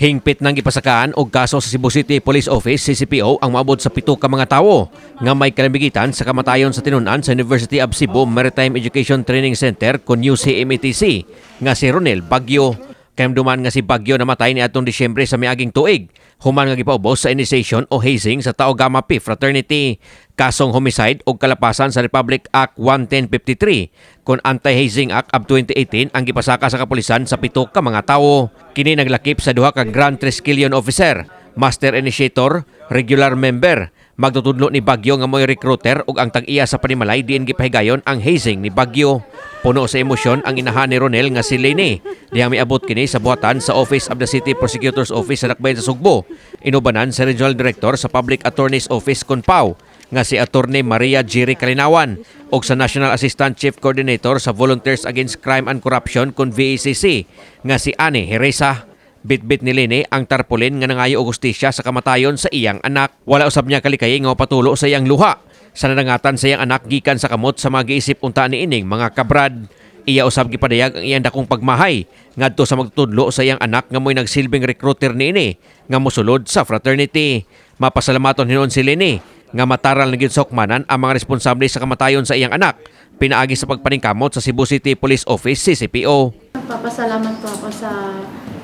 Hingpit nang gipasakaan og kaso sa Cebu City Police Office, CCPO, ang moabot sa 7 ka mga tawo nga may kalambigitan sa kamatayon sa tinun-an sa University of Cebu Maritime Education Training Center kon UCMETC nga si Ronel Bagyo. Kahinumduman nga si Bagyo namatay niadtong Disyembre sa miaging tuig human nga gipaubos sa initiation o hazing sa Tau Gamma Pi Fraternity. Kasong homicide o kalapasan sa Republic Act 11053 kon Anti-Hazing Act of 2018 ang gipasaka sa kapulisan sa 7 ka mga tawo. Kini naglakip sa duha ka Grand Triskelion Officer, Master Initiator, regular member, magtutudlo ni Bagyo nga mo'y recruiter ug ang tag-iya sa panimalay diin gipahigayon ang hazing ni Bagyo. Puno sa emosyon ang inahan ni Ronel nga si Lene. Dihang miabot kini sa buhatan sa Office of the City Prosecutor's Office sa Dakbayan sa Sugbo. Inubanan sa Regional Director sa Public Attorney's Office kon PAO nga si Attorney Maria Jerry Kalinawan ug sa National Assistant Chief Coordinator sa Volunteers Against Crime and Corruption kon VACC nga si Anne Heresa. Bitbit ni Lene ang tarpaulin nga nangayo og hustisya sa kamatayon sa iyang anak. Wala usab niya kalikay nga patulo sa iyang luha sa nadangatan sa iyang anak gikan sa kamot sa mga giisip unta niining mga kabrad. Iya usab gipadayag ang iyang dakong pagmahay ngadto sa magtudlo sa iyang anak nga mo'y nagsilbing recruiter niini nga mosulod sa fraternity. Mapasalamaton hinuon si Lene nga mataral na gyud sa hukmanan ang mga responsable sa kamatayon sa iyang anak pinaagi sa pagpaningkamot sa Cebu City Police Office, CCPO. Nagpapasalamat po ako sa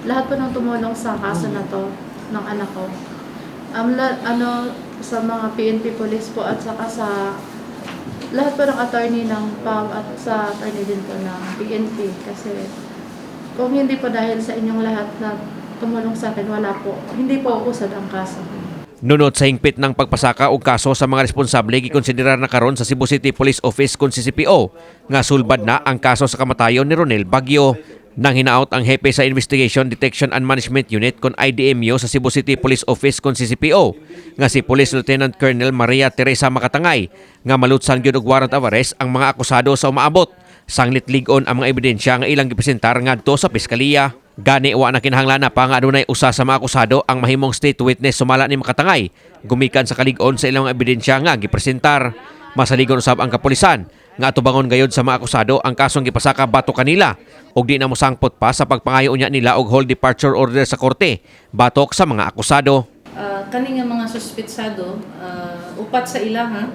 lahat po ng tumulong sa kaso na to ng anak ko. Ano, sa mga PNP police po at saka sa lahat po ng attorney ng PAO at sa attorney din po ng PNP kasi kung hindi po dahil sa inyong lahat na tumulong sa akin, wala po. Hindi po uusad ang kaso. Nunot sa hingpit ng pagpasaka og kaso sa mga responsable, gikonsiderar na karon sa Cebu City Police Office kon CCPO nga sulbad na ang kaso sa kamatayon ni Ronel Bagyo. Nang hinaot ang hepe sa Investigation, Detection and Management Unit kon IDMU sa Cebu City Police Office kon CCPO nga si Police Lieutenant Colonel Maria Teresa Makatangay nga malutsan gyud og warrant of arrest ang mga akusado sa umaabot sanglit lig-on ang mga ebidensya nga ilang gipresentar ngadto sa piskalya. Gani wa na kinahanglan na pa nga adunay usa sa mga akusado ang mahimong state witness, sumala ni Makatangay, gumikan sa kalig-on sa ilang mga ebidensya nga gipresentar. Masaligon usab ang kapulisan nga atubangon gayod sa mga akusado ang kasong gipasaka batok kanila ug di na mosangpot pa sa pagpangayo unya nila og hold departure order sa korte batok sa mga akusado. Kani nga mga suspitsado, upat sa ilaha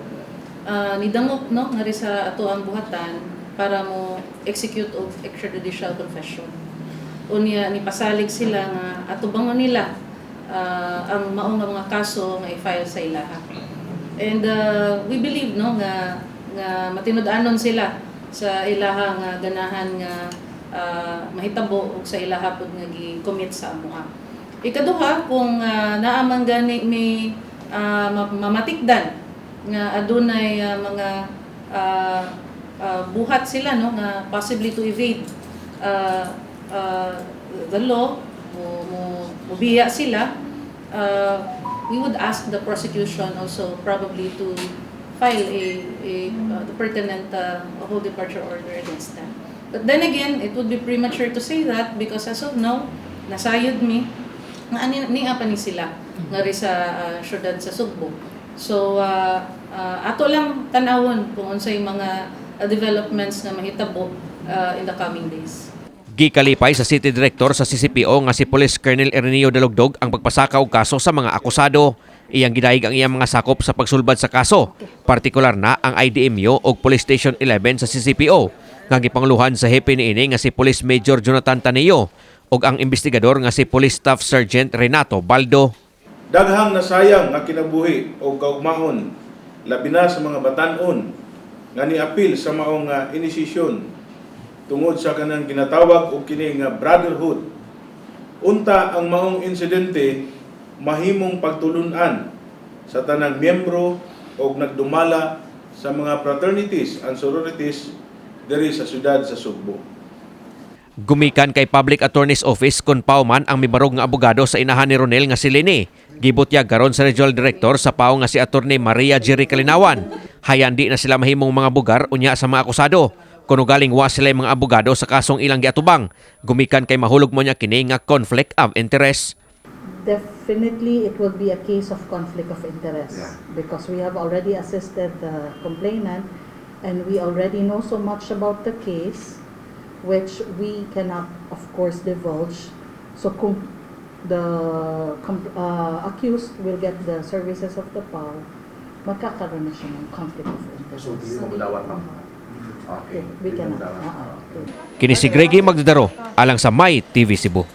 nidangop no ngari sa ato ang buhatan para mo execute og extrajudicial confession. Unya ni pasalig sila nga atubangon nila ang mao nga mga kaso nga i-file sa ilaha. And we believe no nga nga matinud-anon sila sa ilaha nga ganahan nga mahitabo ug sa ilaha pud nga gi-commit sa amoa. Ikaduha, kung naa man gani may mamatikdan nga adunay mga buhat sila no nga possibly to evade the law, mo mobiya sila, we would ask the prosecution also probably to file a the pertinent hold departure order against them. But then again, it would be premature to say that because as of now, nasayod mi nga ani nia pa ni sila ngari sa syudad sa Sugbo. So ato lang tan-awon kung unsay mga developments nga mahitabo in the coming days. Gikalipay sa City Director sa CCPO nga si Police Colonel Erneo Dalugdog ang pagpasaka og kaso sa mga akusado. Iyang gidayeg ang iyang mga sakop sa pagsulbad sa kaso, partikular na ang IDMU ug Police Station 11 sa CCPO nga gipanguluhan sa hepe niini nga si Police Major Jonathan Taneo ug ang investigador nga si Police Staff Sergeant Renato Baldo. Daghang nasayang nga kinabuhi o kaugmaon, labi na sa mga batan-on nga niapil sa maong nga inisisyon tungod sa kanang ginatawag og kini nga brotherhood. Unta ang maong insidente mahimong pagtulunan sa tanang miyembro og nagdumala sa mga fraternities and sororities diri sa syudad sa Sugbo. Gumikan kay Public Attorney's Office kon PAO man ang mibarog nga abogado sa inahan ni Ronel nga si Lene. Gibutyag karon sa Regional Director sa PAO nga si Attorney Maria Jerry Kalinawan. Hayan di na sila mahimong mga bugar unya sa mga akusado. Kuno galing wa sila mga abogado sa kasong ilang giatubang. Gumikan kay mahulog mo niya kini nga conflict of interest. Definitely, it will be a case of conflict of interest because we have already assisted the complainant and we already know so much about the case, which we cannot, of course, divulge. So kung the accused will get the services of the PAO, magkakaroon na siya ng conflict of interest. So, dili mo mudawat, ma'am? Okay. We Dili mo cannot. mudawat. Oo. Kini si Greggy Magdadaro alang sa My TV Cebu.